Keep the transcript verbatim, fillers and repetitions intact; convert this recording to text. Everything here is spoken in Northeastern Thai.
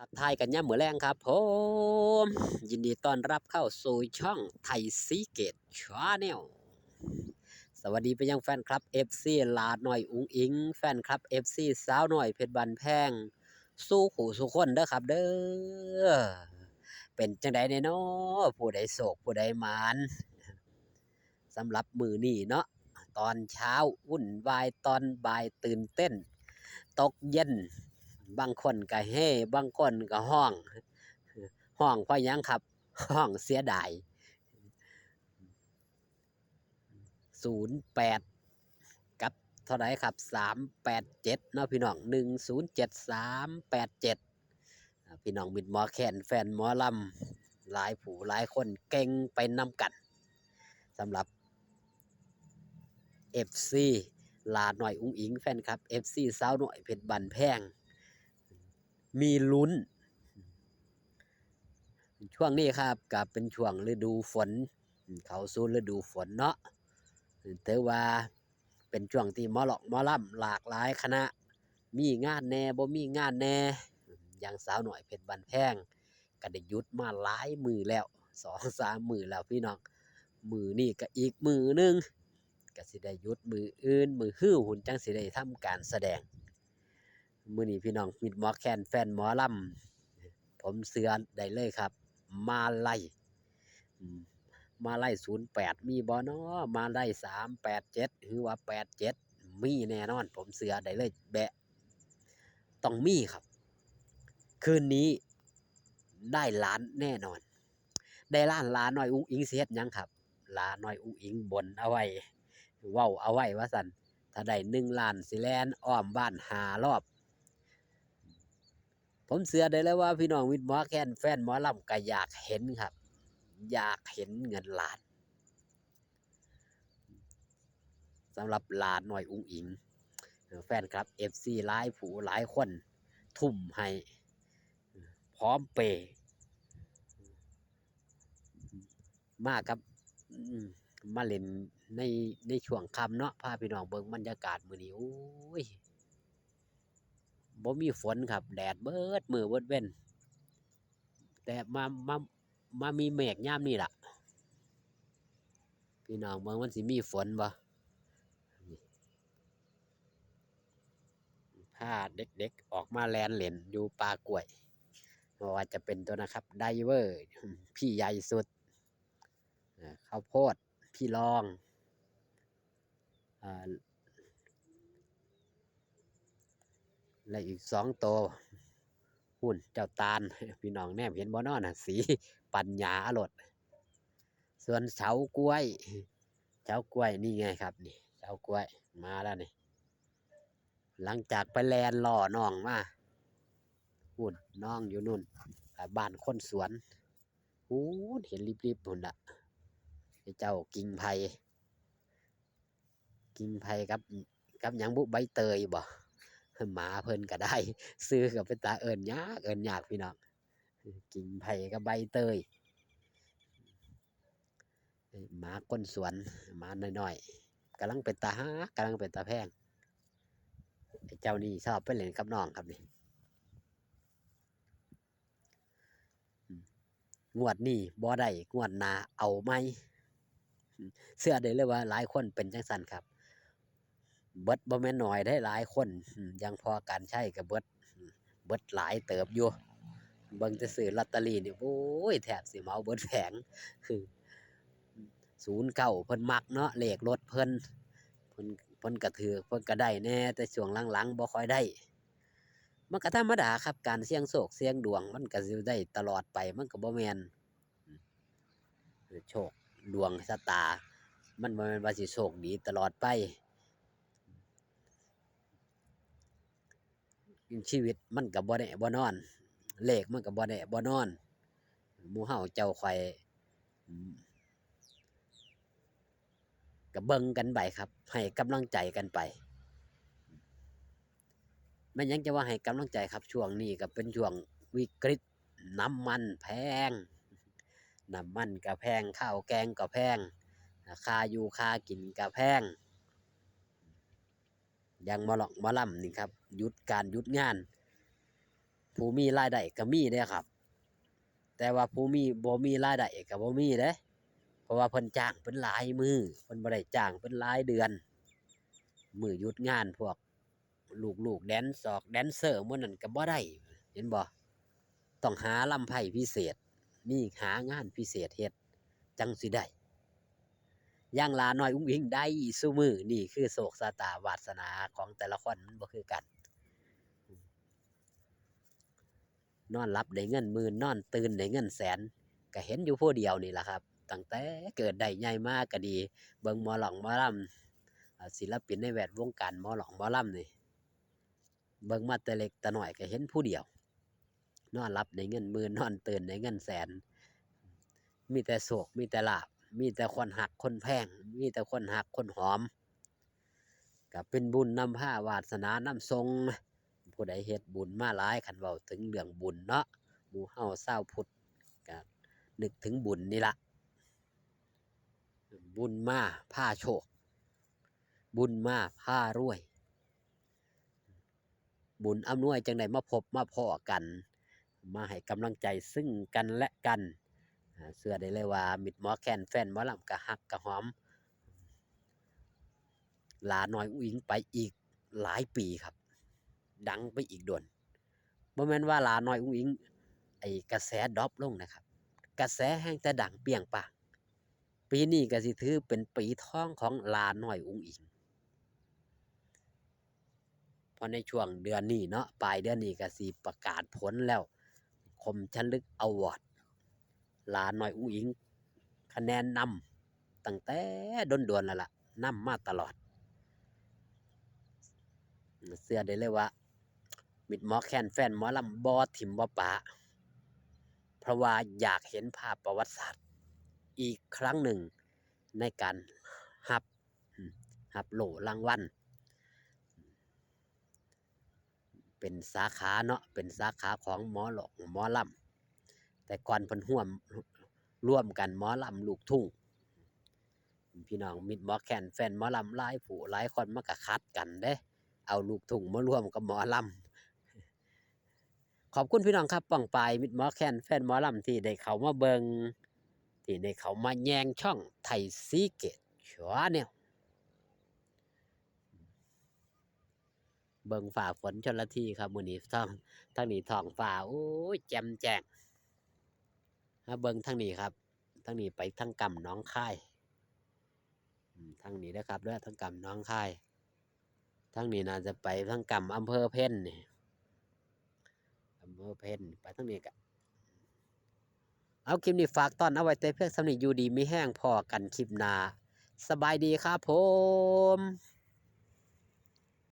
ทักทายกันยามมื้อแลงครับผม ยินดีต้อนรับเข้าสู่ช่องไทยศรีเกต Channel สวัสดีไปยังแฟนคลับ เอฟซี หลาน้อยอุ๋งอิ๋ง แฟนคลับ เอฟซี สาวน้อยเพชรบ้านแพง สู่คู่สู่คนเด้อครับเด้อ เป็นจั่งใดแน่น้อ ผู้ใดโชคผู้ใดหมาน สำหรับมื้อนี้เนาะ ตอนเช้าวุ่นวาย ตอนบ่ายตื่นเต้น ตกเย็น บางคนก็เฮ บางคนก็ฮ้อง ฮ้องเพราะหยังครับ ฮ้องเสียดาย ศูนย์แปด กับเท่าไหร่ครับ สามแปดเจ็ด เนาะพี่น้อง หนึ่งศูนย์เจ็ด สามแปดเจ็ด อ่า พี่น้องมิตรหมอแคน แฟนหมอลำ หลายผู้หลายคนเก่งไปนำกัน สำหรับ เอฟซี หลาน้อยอุ๋งอิ๋ง แฟนคลับ เอฟซี สาวน้อยเพชรบ้านแพง มีลุ้น ช่วงนี้ครับ ก็เป็นช่วงฤดูฝน เข้าสู่ฤดูฝนเนาะ ถือว่าเป็นช่วงที่หมอลอกหมอลำหลากหลายคณะ มีงานแหน่ บ่มีงานแหน่ อย่างสาวน้อยเพชรบ้านแพง ก็ได้หยุดมาหลายมื้อแล้ว สองสามมื้อแล้วพี่น้อง มื้อนี้ก็อีกมื้อหนึ่ง ก็สิได้หยุดมื้ออื่น มื้อฮือพุ้นจั่งสิได้ทำการแสดง มื้อนี้พี่น้องมิตรหมอแคน แฟนหมอลำ ผมเชื่อได้เลยครับ มาลัย อืม มาลัย ศูนย์แปด มีบ่น้อ มาลัย สามแปดเจ็ด หรือว่า แปดเจ็ด มีแน่นอน ผมเชื่อได้เลย แบะ ต้องมีครับ คืนนี้ได้ล้านแน่นอน ได้ล้าน หลาน้อยอุ๋งอิ๋งสิเฮ็ดหยังครับ หลาน้อยอุ๋งอิ๋งบนเอาไว้ เว้าเอาไว้ว่าซั่น ถ้าได้หนึ่งล้านสิแล่นอ้อมบ้านห้ารอบ ผมเชื่อได้เลยว่าพี่น้องมิตรหมอแคน แฟนหมอลำก็อยากเห็นครับ อยากเห็นเงินล้าน สำหรับหลาน้อยอุ๋งอิ๋ง แฟนคลับ เอฟซี หลายผู้หลายคนทุ่มให้ พร้อมเปย์ มากับ อืม มาเล่นใน ในช่วงค่ำเนาะ พาพี่น้องเบิ่งบรรยากาศมื้อนี้ โอ้ย บ่มีฝนครับ แดดเบิดมื้อเบิดเว็น แต่มา มา มามีเมฆยามนี้ล่ะ พี่น้องเบิ่งมันสิมีฝนบ่ พาเด็กๆออกมาแล่นเล่นอยู่ป่ากล้วย บ่ว่าจะเป็นตัวนะครับ ไดเวอร์ พี่ใหญ่สุด อ่า ข้าวโพด พี่รอง อ่า และอีกสองตัว หุ่นเจ้าตาล พี่น้องแนมเห็นบ่น้อน่ะ สีปัญญาอรด ส่วนเฉากล้วย เฉากล้วยนี่ไงครับ นี่ เฉากล้วยมาแล้วนี่ หลังจากไปแล่นล่อน้องมา หุ่นน้องอยู่นู่น อ่า บ้านคนสวน พู้นเห็นริบๆพุ้นละ ไอ้เจ้ากิ่งไผ่ กิ่งไผ่กับ กับหยังบุ ใบเตยบ่ หมาเพิ่นก็ได้ ชื่อก็เป็นตาเอิ้นยาก เอิ้นยากพี่น้อง กิ่งไผ่กับใบเตย หมาคนสวน หมาน้อยๆ กำลังเป็นตาฮัก กำลังเป็นตาแพง ไอ้เจ้านี่ชอบไปเล่นกับน้องครับนี่ อืม งวดนี้บ่ได้ งวดหน้าเอาใหม่ อืม เชื่อได้เลยว่าหลายคนเป็นจั่งซั้นครับ เบิดบ่แม่นน้อยเด้ หลายคน อืม อย่างพ่อกานต์ชัยก็เบิด อืม เบิดหลายเติบอยู่ เบิ่งแต่ซื้อลอตเตอรี่นี่ โอ้ย แทบสิเหมาเบิดแผง ศูนย์เก้า เพิ่นมักเนาะ เลขรถเพิ่น เพิ่น เพิ่นก็ถืก เพิ่นก็ได้แหน่ แต่ช่วงหลังๆบ่ค่อยได้ มันก็ธรรมดาครับ การเสี่ยงโชคเสี่ยงดวง มันก็สิได้ตลอดไป มันก็บ่แม่น โชคดวงชะตา มันบ่แม่นว่าสิโชคดีตลอดไป ชีวิตมันก็บ่แน่บ่นอน เลขมันก็บ่แน่บ่นอน หมู่เฮาเจ้าข้อย อืม ก็เบิ่งกันไปครับ ให้กำลังใจกันไป แม่นหยังจะว่าให้กำลังใจครับ ช่วงนี้ก็เป็นช่วงวิกฤต น้ำมันแพง น้ำมันก็แพง ข้าวแกงก็แพง ค่าอยู่ค่ากินก็แพง อย่างหมอลอกหมอลำนี่ครับ หยุดการหยุดงาน ผู้มีรายได้ก็มีเด้ครับ แต่ว่าผู้มี บ่มีรายได้ก็บ่มีเด้ เพราะว่าเพิ่นจ้างเป็นหลายมื้อ เพิ่นบ่ได้จ้างเป็นหลายเดือน มื้อหยุดงานพวกลูกๆแดนซอกแดนเซอร์หมู่นั้นก็บ่ได้ เห็นบ่ ต้องหาลำไพรพิเศษ มีหางานพิเศษเฮ็ด จั่งสิได้ อย่างหล้าน้อยอุ๋งอิ๋งได้ซุมื้อ นี่คือโชคชะตาวาสนาของแต่ละคนมันบ่คือกัน นอนหลับได้เงินหมื่น นอนตื่นได้เงินแสน ก็เห็นอยู่ผู้เดียวนี่ล่ะครับ ตั้งแต่เกิดได้ใหญ่มาก็ดี เบิ่งหมอร้องหมอลำ อ่า ศิลปินในแวดวงการหมอร้องหมอลำนี่ เบิ่งมาแต่เล็กแต่น้อยก็เห็นผู้เดียว นอนหลับได้เงินหมื่น นอนตื่นได้เงินแสน มีแต่โชค มีแต่ลาภ มีแต่คนฮักคนแพง มีแต่คนฮักคนหอม ก็เป็นบุญนำพา วาสนานำส่ง ผู้ใดเฮ็ดบุญมาหลาย คันเว้าถึงเรื่องบุญเนาะ หมู่เฮาชาวพุทธก็นึกถึงบุญนี่ละ บุญมาพาโชค บุญมาพารวย บุญอำนวยจั่งได้มาพบมาพ้อกัน มาให้กำลังใจซึ่งกันและกัน อ่า เชื่อได้เลยว่ามิตรหมอแคนแฟนหมอลำก็ฮักก็หอม หล้าน้อยอุ๋งอิ๋งไปอีกหลายปีครับ ดังไปอีกโดน บ่แม่นว่าหล้าน้อยอุ๋งอิ๋ง ไอ้กระแสดรอปลงนะครับ กระแสแฮ่งแต่ดังเปรี้ยงป้าง ปีนี้ก็สิถือเป็นปีทองของหล้าน้อยอุ๋งอิ๋ง เพราะในช่วงเดือนนี้เนาะ ปลายเดือนนี้ก็สิประกาศผลแล้ว คมชลึกอวอร์ด หล้าน้อยอุ๋งอิ๋ง คะแนนนำตั้งแต่โดนๆแล้วล่ะ นำมาตลอด เชื่อได้เลยว่า มิตรหมอแคนแฟนหมอลำบ่ถิ่มบ่ปะ เพราะว่าอยากเห็นภาพประวัติศาสตร์อีกครั้งหนึ่งในการฮับ อืม ฮับโล่รางวัล เป็นสาขาเนาะ เป็นสาขาของหมอร้องหมอลำ แต่ก่อนเพิ่นร่วม ร่วมกันหมอลำลูกทุ่ง พี่น้องมิตรหมอแคนแฟนหมอลำหลายผู้หลายคนมันก็ขัดกันเด้ เอาลูกทุ่งมาร่วมกับหมอลำ ขอบคุณพี่น้องครับ ป้องปายมิตรหมอแคนแฟนหมอลำที่ได้เข้ามาเบิ่ง ที่ได้เข้ามาแยงช่องไทยซีเกตชาแนล เบิ่งฟ้าฝนชลทีครับ มื้อนี้ท้อง ทางนี้ท้องฟ้า โอ้ย แจ่มแจ้ง มาเบิ่งทางนี้ครับ ทางนี้ไปทางกำหนองคาย อืม ทางนี้นะครับเด้อ ทางกำหนองคาย ทางนี้น่าจะไปทางกำอำเภอเพ็ญนี่ อำเภอเพ็ญ ไปทางนี้ก็ เอา คลิปนี้ฝากตอนเอาไว้แต่เพียงส่ำนี้ อยู่ดีมีแฮง พ้อกันคลิปหน้า สบายดีครับผม